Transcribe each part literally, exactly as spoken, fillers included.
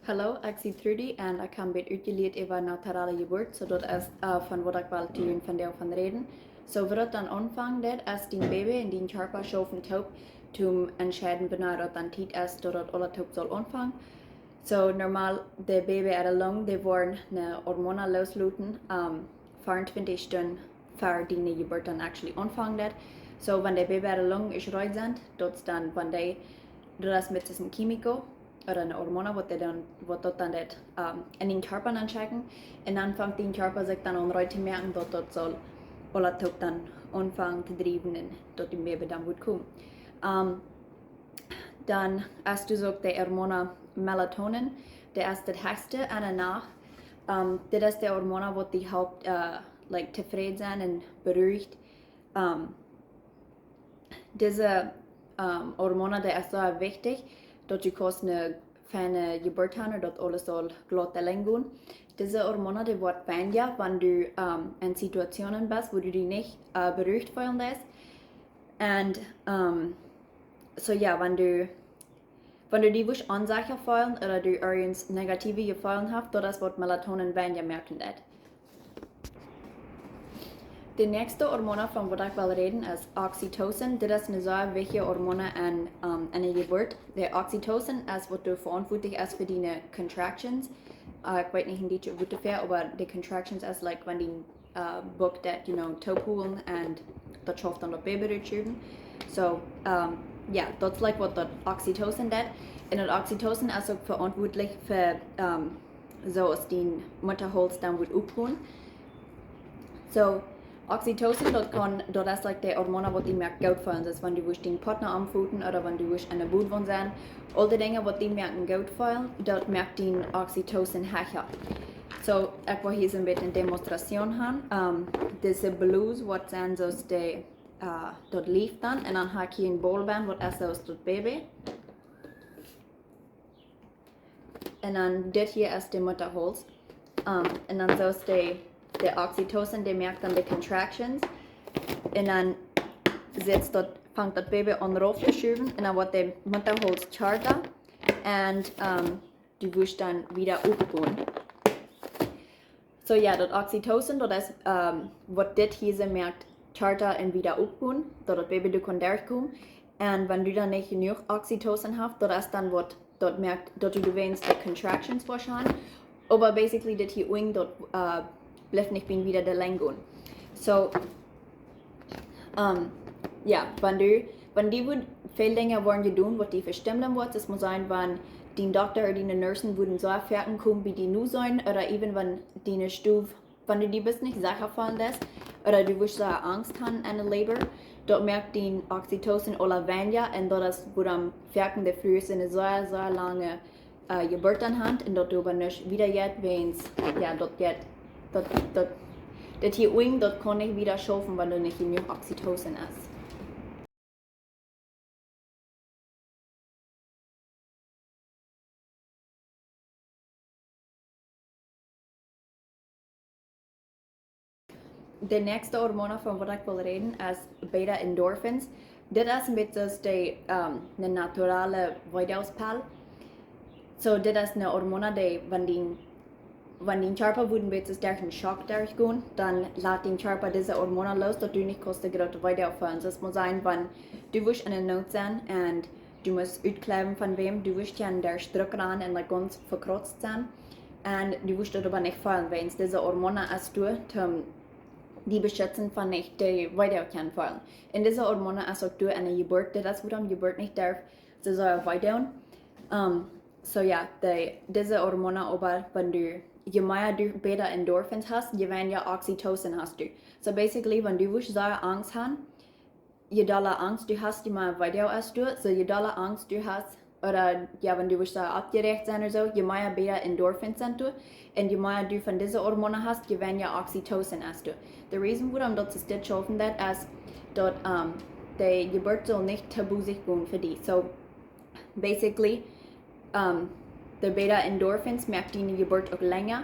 Hallo, ekj sie Trudy un ekj hab een bät utjelieet äwa naturale Jeburt, so daut es, äh, von waut ekj well to junt vondoag von räden. So, woo daut dan aunfangen deit, es dien Baby un dien Kjarpa schaufen toop, toom entscheiden, wanea daut dan Tiet es, daut daut aula toop saul aunfangen. So, normal, de Baby äare Lung, dee woaren ne Hormona loosloten, ähm, veeruntwintich Stunden ver diene Jeburt dan actually aunfangen deit. So, wan de Baby äare Lung es reed sent, daut es dan, wan dee, daut es met een Chemical, ooda ne Hormona, waut dee dan, waut daut dan deit, ähm, en dien Kjarpa aunschekjen. Un dan fangt dien Kjarpa sikj dan aun reed to moaken, daut daut saul aula toop dan aunfangen to driewen un daut dien Baby dan woat komen. Ähm, dan hast du uk de Hormona Melatonin, dee es daut hechste aun de Nacht. Ähm, dit es de Hormona, waut die halpt, äh, like, tofräd sennen un beruhigt. Ähm, dise, ähm, Hormona, dee es soo wichtich, daut du kaust ne feine Jeburt haben, daut aules saul glaut aula gonen. Dise Hormona, dee woat weinja, wan du, ähm, en Situationen best, wua du die nich, äh, beruhigt feelen deist. Un, ähm, so jo, wan du, wan du die wurscht onsecha feelen ooda du irjent negative Jefeelen hast, daut es waut Melatonin weinja moaken deit. De näakjste Hormona, von waut ekj well räden, es Oxytocin. Dit es ne sea wichtje Hormona aun, ähm, aun de Jeburt. De Oxytocin es waut doa veauntwuatlich es fa diene Contractions. Äh, ekj weet nich en Dietsch waut doafäa, oba de Contractions es, like, wan dien, äh, Buck deit, you know, toophulen un daut schauft dan daut Baby rutschaufen. So, ähm, jo, daut es, like, waut daut Oxytocin deit. Un daut Oxytocin es uk veauntwuatlich fa, ähm, soo aus dien Muttahauls dan woat opgonen. So, Oxytocin, daut kaun, daut es, like, de Hormona, waut die moakt goot feelen. Daut es, wan du wurscht dienen Partner aunfoten ooda wan du wurscht enne Bodwon sennen. Aul de Dinja, waut die moaken goot feelen, daut moakt dien Oxytocin hecha. So, ekj well hia een bät ne Demonstration haben. Ähm, dise Blues, waut sent soo aus de, äh, daut Lief dan. Un dan hab ekj hia een Ball benn, waut es soo aus daut Baby. Un dan dit hia es de Muttahauls. Ähm, un dan soo aus de, de Oxytocin, dee moakt dan de Contractions. Un dan sitt daut, fangt daut Baby aun rauf to schuwen. Un dan woat de Muttahauls kjarta. Un, ähm, du woascht dan wada opgonen. So jo, daut Oxytocin, daut es, ähm, waut dit hia soo moakt, kjarta un wada opgonen, daut daut Baby doa kaun derchkomen. Un wan du dan nich jenuach Oxytocin hast, daut es dan waut daut moakt, daut du doawäajen de Contractions woascht haben. Oba basically, dit hia unjen, daut, äh, blift nich bie wada de Lenj gonen. So, ähm, jo, wan du, wan die woat väl Dinja woaren jedonen, waut die vestimmlen woat, daut mott sennen, wan dien Dokta ooda diene Nursen wudden soo foaken komen bie die noseenen, ooda even wan diene Stow, wan du die best nich secha feelen deist, ooda du wurscht soo Angst haben aun de Labor, daut moakt dien Oxytocin aula weinja un daut es wuarom foaken de Frues ne sea, sea lange, äh, Jeburt haben un daut doa nich wada jeit, wäajens, jo, daut jeit, daut, daut, daut hia unjen, daut kaun nich wada schaufen, wan doa nich jenuach Oxytocin es. De näakjste Hormona, von waut ekj well räden, es Beta-Endorphins. Dit es een bät soo aus de, ähm, ne naturale Weedoagspell. So, dit es ne Hormona, dee, wan dien, wan dien Kjarpa woat een bät derch een Schock derchgonen, dan lat dien Kjarpa dise Hormona loos, daut du nich kaust de groote Weedoag feelen. Daut mott sennen, wan du wurscht enne Noot sennen un du motst utkjleewen von wäm, du wurscht aun de Struck rannen un, like, gaunz vekrautzt sennen. Un du wurscht daut oba nich feelen, wäajens dise Hormona es doa, toom die beschutzen von nich de Weedoag kjennen feelen. Un dise Hormona es uk doa aun de Jeburt, daut es wuarom Jeburt nich derf soo sea wee doonen. Ähm, so jo, de, dise Hormona, oba wan du, je mea du Beta-Endorphins hast, je weinja Oxytocin hast du. So basically, wan du wurscht sea Angst haben, je dolla Angst du hast, je mea Weedoag hast du. So je dolla Angst du hast, ooda jo, wan du wurscht sea oppjeräacht sennen ooda soo, je mea Beta-Endorphins sent doa. Un je mea du von dise Hormona hast, je weinja Oxytocin hast du. De reason wuarom daut see dit schaufen deit, es daut, ähm, de Jeburt saul nich too bosich gonen fa die. So, basically, ähm, de Beta-Endorphins moakt diene Jeburt uk lenja.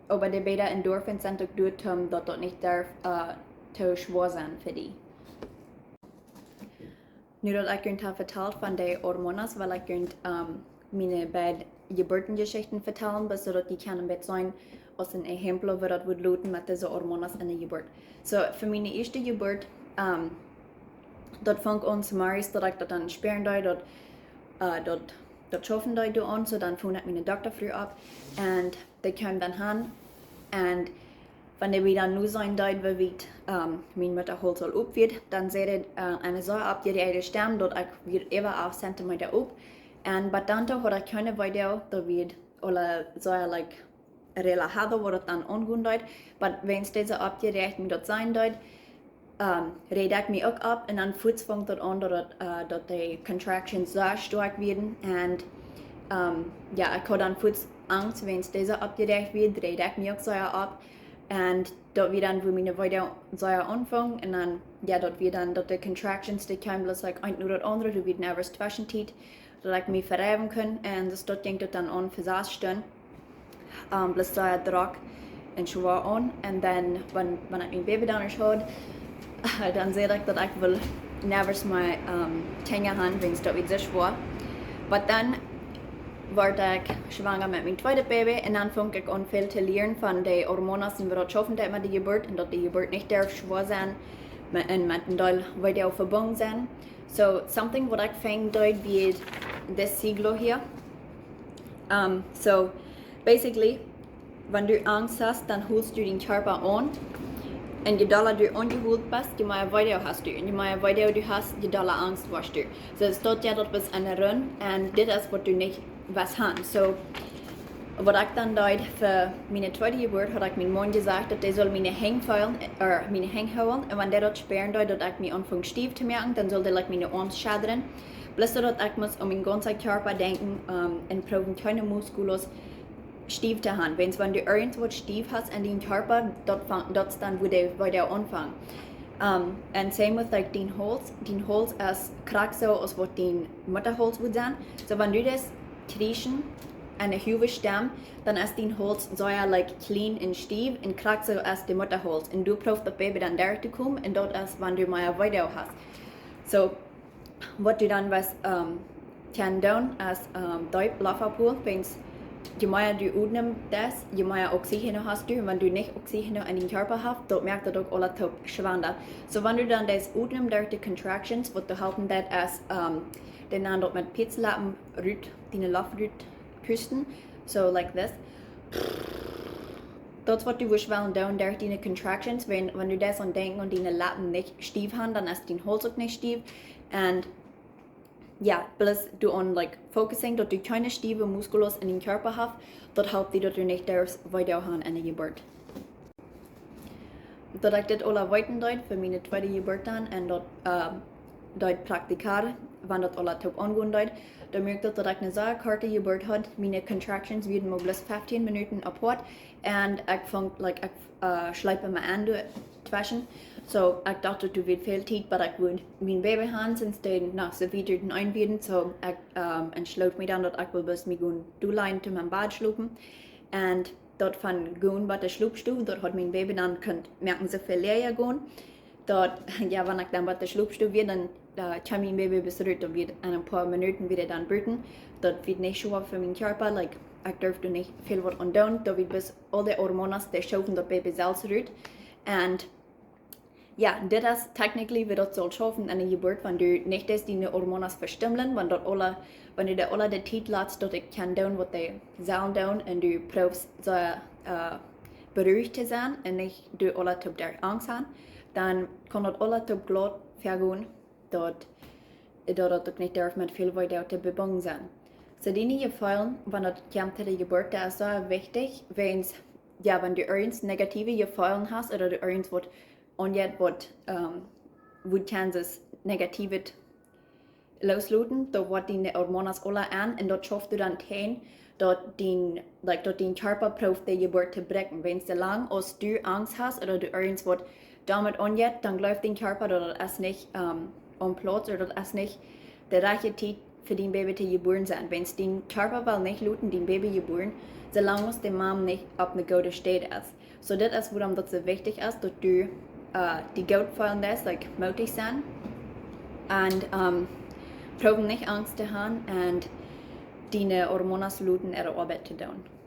Oba de Beta-Endorphins sent uk doa, toom daut daut nich derf, äh, too schwoa sennen fa die. Nu daut ekj junt hab vetalt von de Hormonas, well ekj junt, ähm, miene beid Jeburtenjeschichten vetalen, bloos soo daut jie kjennen een bät seenen aus een Exempel, woo daut wudd loten met dise hormonas enne Jeburt. So, fa miene ieeschte Jeburt, ähm, daut funk aun zemorjes, daut ekj daut dan spieren deed, daut, äh, daut, daut schaufen deed doa aun, so dan funk ekj miene Dokta frie opp un dee kjeem dan han un wan dee mie dan nu seenen deed, woo wiet, ähm, mien Muttahauls aul op wia, dan säd hee, äh, enne sea oppjeräajde Stemm, daut ekj wia äwa acht Zentimeter op. Un bat dan too haud ekj kjeene Weedoag, daut wia aul sea, like, relajado, woo daut dan aungonen deed. Oba wiels dee soo oppjeräacht mie daut seenen deed, ähm, räd ekj mie uk opp un dan fuats funk daut aun daut, äh, daut de contractions sea stoakj wieren. Un, ähm, jo, ekj haud dan fuats Angst, wiels dee soo oppjeräacht wia, räd ekj mie uk sea opp. Un daut wia dan, wua miene Weedoag sea aunfunk. Un dan, jo, daut wia dan daut de contractions, dee kjeemen bloos, like, eent no daut aundre, doa wia never Tweschentiet, daut ekj mie vereewen kunn. Un soo daut jinkj daut dan aun fa sas Stund. Ähm, bloos sea drock un schwoa aun. Un dan, wan, wan ekj mien Baby dan ieescht haud, dan säd ekj daut ekj wull never mea, ähm, Kjinja han, wiels daut wia soo schwoa. Oba dan wort ekj schwanga met mien tweedet Baby un dan funk ekj aun väl to lieren von de hormonas un woo daut schaufen deit met de Jeburt un daut de Jeburt nich derf schwoa sennen, met, un met een Deel Weedoag vebungen sennen. So, something waut ekj funk deed wia dit siglo hia. Ähm, so, basically, wan du Angst hast, dan holst du dän Kjarpa aun. Un je dolla du aunjehoolen best, je mea Weedoag hast du. Un je mea Weedoag du hast, je dolla Angst woascht du. So, daut jeit, daut es een Rund. Un dit es waut du nich west han. So, waut ekj dan deed fa miene tweede Jeburt, haud ekj mienen Maun jesajcht, daut hee sull miene Henj feelen, äh, miene Henj hoolen. Un wan hee daut spieren deed, daut ekj mie aunfunk stief to moaken, dan sull hee, like, miene Oarms schuddren. Bloos soo daut ekj must aun mienen gaunzen Kjarpa denkjen, ähm, un proowen kjeene Muskulen stief to han. Wiels wan du irjent waut stief hast en dän Kjarpa, daut fang-, daut es dan wua de Weedoag aunfangt. Ähm, un same with, like, dän Hauls. Dän Hauls es krakjt soo aus waut dän Muttahauls wudd sennen. So, wan du daut kjrieen enne huage Stemm, dan es dän Hauls sea, like, clean un stief un krakjt soo aus de Muttahauls. Un du proowst daut Baby dan derch to komen un daut es wan du mea Weedoag hast. So, waut du dan west, ähm, kjennen doonen, es, ähm, deep Loft oppholen, wiels je mea du odmen deist, je mea Oxígeno hast du, un wan du nich Oxígeno en dän Kjarpa hast, daut moakt daut uk aula toop schwanda. So, wan du dan deist odmen derch de contractions, waut to halpen deit es, ähm, dee nanen daut met Piezlappen rut, diene Loft rut pusten. So, like this. Daut es waut du woascht wellen doonen derch diene contractions, wan, wan du deist aun denkjen un diene Lappen nich stief han, dan es dän Hauls uk nich stief. Un jo, bloos du aun, like, focusing, daut du kjeene stiewe Muskulen en dän Kjarpa hast, daut halpt die, daut du nich derfst Weedoag han enne Jeburt. Daut ekj dit aula weeten deed fa miene tweede Jeburt dan un daut, äh, deed praktizieren, wan daut aula toop aungonen deed, dan moakt daut, daut ekj eene sea korte Jeburt haud. Miene contractions wieren mau bloos feftieen Minuten apoat un ekj funk, like, ekj, äh, schleep mie aun doa tweschen. So, ekj docht, daut wia väl Tiet, oba ekj wull mien Baby han, sinds dee noch soo wiet utenaunda wieren. So, ekj, ähm, entschloot mie dan, daut ekj wull bloos mie gonen doa lajen to mien Bad schlopen. Un daut von gonen bat de Schlopstow, daut haud mien Baby dan kunt moaken soo väl läaja gonen. Daut, jo, wan ekj dan bat de Schlopstow wia, dan, äh, kjeem mien Baby bloos rut, daut wia en een poa Minuten wia hee dan buten. Daut wia nich schwoa fa mienen Kjarpa, like, ekj durf doa nich väl waut aun doonen, daut wia bloos aul de hormonas, dee schaufen daut Baby selfst rut. Un jo, dit es technically woo daut saul schaufen enne Jeburt, wan du nich deist diene hormonas vestimmlen, wan daut aula, wan du dee aula de Tiet latst, daut dee kjennen doonen waut dee sellen doonen, un du proowst soo, äh, beruhigt to sennen un nich doa aula toop derch Angst han, dan kaun daut aula toop glaut vegonen, daut, daut daut uk nich derf met väl Weedoag to bebungen sennen. So, diene Jefeelen, wan daut kjemt to de Jeburt, daut es sea wichtich, wiels, jo, wan du irjent negative Jefeelen hast ooda du irjent waut aunjeit, waut, ähm, waut kaun soo negativet losloten, daut woat diene hormonas aula aun un daut schauft doa dan teajen, daut dien, like, daut dien Kjarpa prooft de Jeburt to bräakjen. Wiels soo lang aus du Angst hast ooda du irjent waut doamet aunjeist, dan jleeft dien Kjarpa daut daut es nich, ähm, aun Plauz ooda daut es nich de rajchte Tiet fa dien Baby to jebuaren sennen. Wiels dien Kjarpa well nich loten dien Baby jebuaren, soo lang aus de Mam nich opp eene goode Städ es. So, dit es wuarom daut soo wichtich es, daut du, äh, die goot feelen deist, like, mootich sennen. Un, ähm, proowen nich Angst to han. Un diene hormonas loten äare Oabeit to doonen.